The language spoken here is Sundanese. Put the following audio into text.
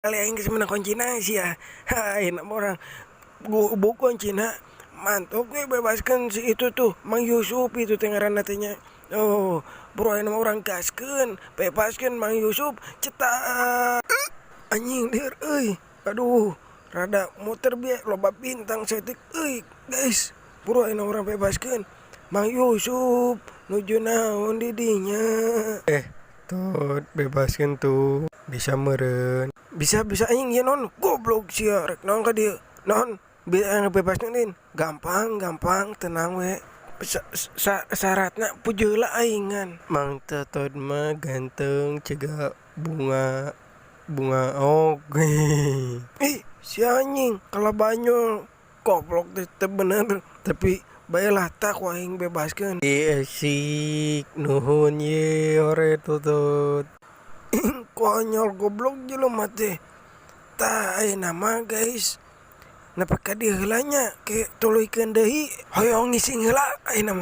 Kali aing geus meunang kuncina sia. Ayeuna mah urang gubuk kuncina mantuk we bebaskeun si itu tuh, Mang Yusuf itu teh ngaranna teh nya. Oh, buru ayeuna mah urang gaskeun, bebaskeun Mang Yusuf, cetak. Anjing lieur euy. Aduh, rada muter bieu loba bintang saeutik euy, guys. Buru ayeuna urang bebaskeun Mang Yusuf nuju naon di dinya. Eh, Tot, bebaskeun tuh. Bisa meureun. Bisa bisa anjing ieu naon, goblok sia, rek naon ka dieu. Naon bisa ngebebaskeun din? Gampang gampang, tenang we. Syaratna puji heula aing. Mang Totot mah ganteng ciga bunga bunga ok. Ih, si anjing kalah banyol. Goblok teh teu bener, tapi baelah tak ku aing bebaskeun. Ih, asik, nuhun ye hore Totot. Konyol, goblok jelema teh. Tah, ayeuna mah, guys. Nepi ka dieu heula nya, ke tuluykeun deui, hoyong ngising heula ayeuna mah.